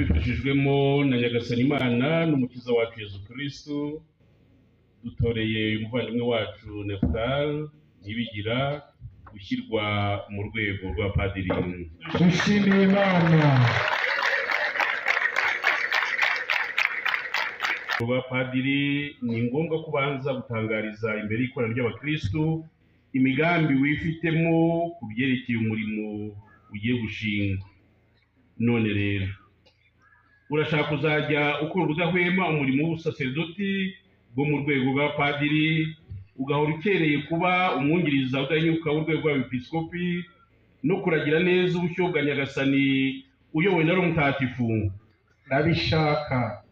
Tubifashijwemo na Nyagasani Imana n'Umukiza wacu Yezu Kristu, dutoreye umuvandimwe wacu Nephtal Niyibigira gushyirwa mu rwego rwa padiri. Dushimiye Imana. Rwa padiri ni ngombwa kubanza gutangariza imbere y'ikoraniro ry'abakristu imigambi wifitemo ku byerekeye umurimo ugiye gushingwa. None rero urashaka kuzajya ukora ubudahwema umurimo w'ubusaserdoti bwo mu rwego rwa padiri, ugahora ukereye kuba umwungiriza udahinyuka w'urwego rw'abepiskopi no kuragira neza ubushyo bwa Nyagasani uyobowe na Roho Mutagatifu. Ndabishaka.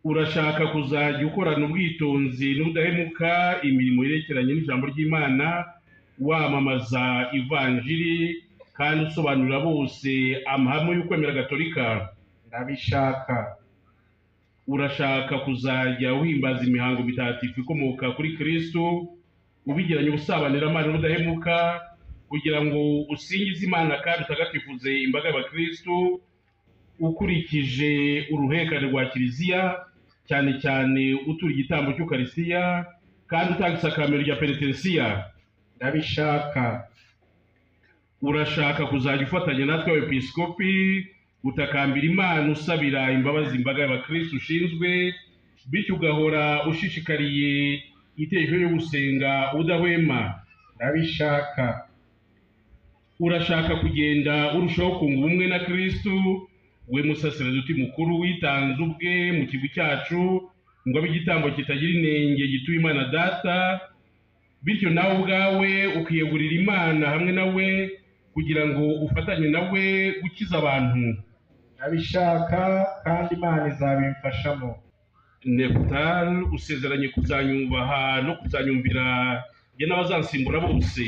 Urashaka kuzajya ukorana ubwitonzi n'ubudahemuka imirimo yerekeranye n'ijambo ry'Imana, wamamaza ivanjiri kandi usobanurira bose amahame y'ukwemera gatolika. Ndabishaka. Urashaka kuzajya uhimbaza imihango mitagatifu ikomoka kuri Kristo, ubigiranye ubusabanyiramana n'ubudahemuka, kugira ngo usingize Imana kandi utagatifuze imbaga y'abakristo ukurikije uruhererekane rwa Kiliziya, cyane cyane utura igitambo cy'Ukaristiya kandi utanga isakaramentu rya Penetensiya. Ndabishaka. Urashaka kuzajya ufatanya natwe abepiskopi utakambira Imana usabira imbabazi imbaga y'abakristo ushinzwe, bityo ugahora ushishikariye itegeko ryo gusenga udahwema. Ndabishaka. Urashaka kugenda urushaho kunga ubumwe na Kristo, we musaserdoti mukuru witanze ubwe mu kigwi cyacu ngo abe igitambo kitagira inenge gituye Imana Data, bityo nawe ubwawe ukiyegurira Imana hamwe nawe kugira ngo ufatanye nawe gukiza abantu. Ndabishaka kandi Imana izabimfashamo. Nephtal, usezeranye kuzanyubaha no kuzanyumvira jye n'abazansimbura bose.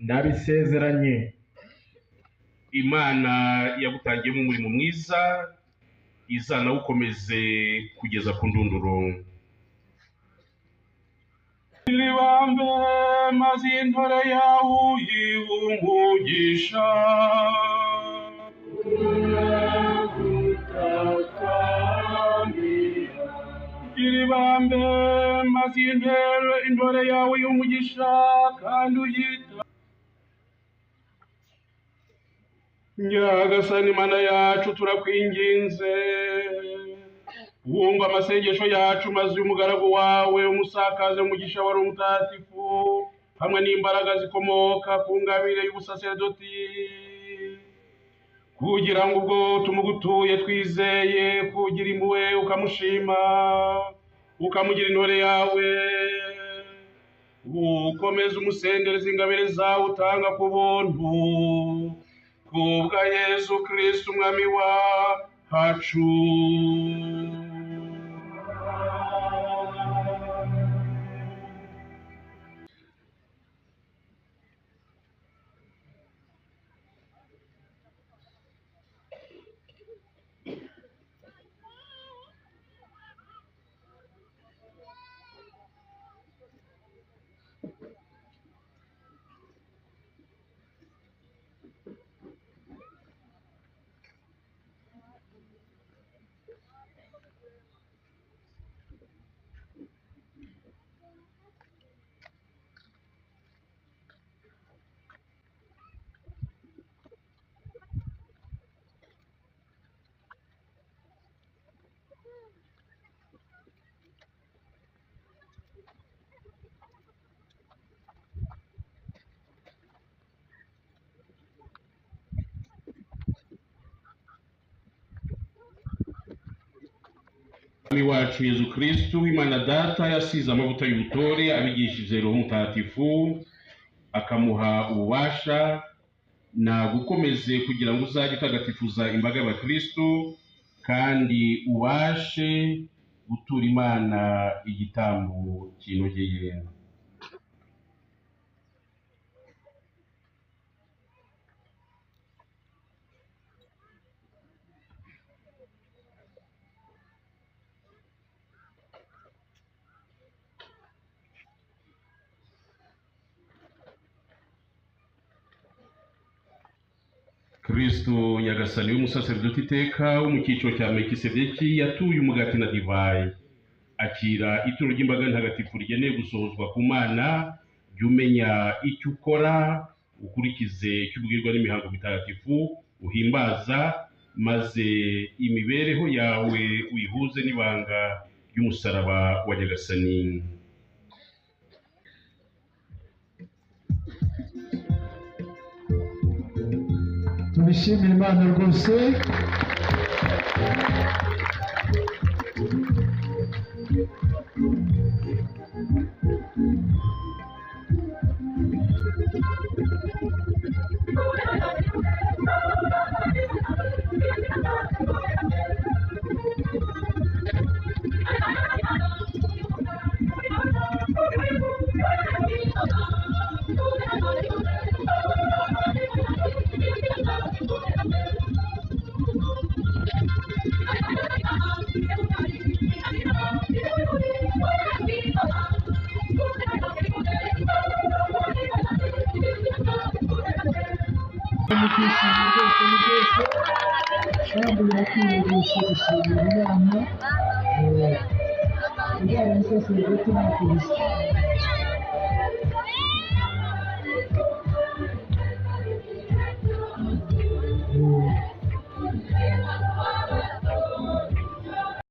Ndabisezeranye. Imana yagutangiyemo umurimo mwiza, izanawukomeze kugeza ku ndunduro. Ibambe maze intore yawe uyibungugisha. Iribambe maze intore yawe y'umugisha kandi uyita. Nyagasani Mana yacu, turakwinginze wumva amasengesho yacu, maze uyu mugaragu wawe umusakaze umugisha wa Roho Mutagatifu hamwe n'imbaraga zikomoka ku ngabire y'ubusaserdoti, kugira ngo ubwo tumugutuye twizeye kugira impuhwe ukamushima ukamugira intore yawe, ukomeze umusendereza ingabire zawe utanga ku buntu, kubwa Yesu Kristo Umwami wacu. Wacu Yezu Kristu, Imana Data yasize amavuta y'ubutore abigishije Roho Mutagatifu akamuha ububasha, nagukomeze kugira ngo uzajye utagatifuza imbaga y'abakristo kandi ubashe gutura Imana igitambo kinogeye. Kristu Nyagasani w'umusaseridoti iteka wo mu cyiciro cya Melkisedeki yatuye umugati na divayi, akira ituro ry'imbaga ntagatifu rigenewe gusohozwa ku Mana. Jya umenya icyo ukora, ukurikize icyo ubwirwa n'imihango mitagatifu uhimbaza, maze imibereho yawe uyihuze n'ibanga ry'umusaraba wa Nyagasani. Tubishimire Imana rwose. Mu kwishima rwose ni byose, kandi birakwiye gusa gushimira Imana. Kubyara umusaseridoti ntako bisa.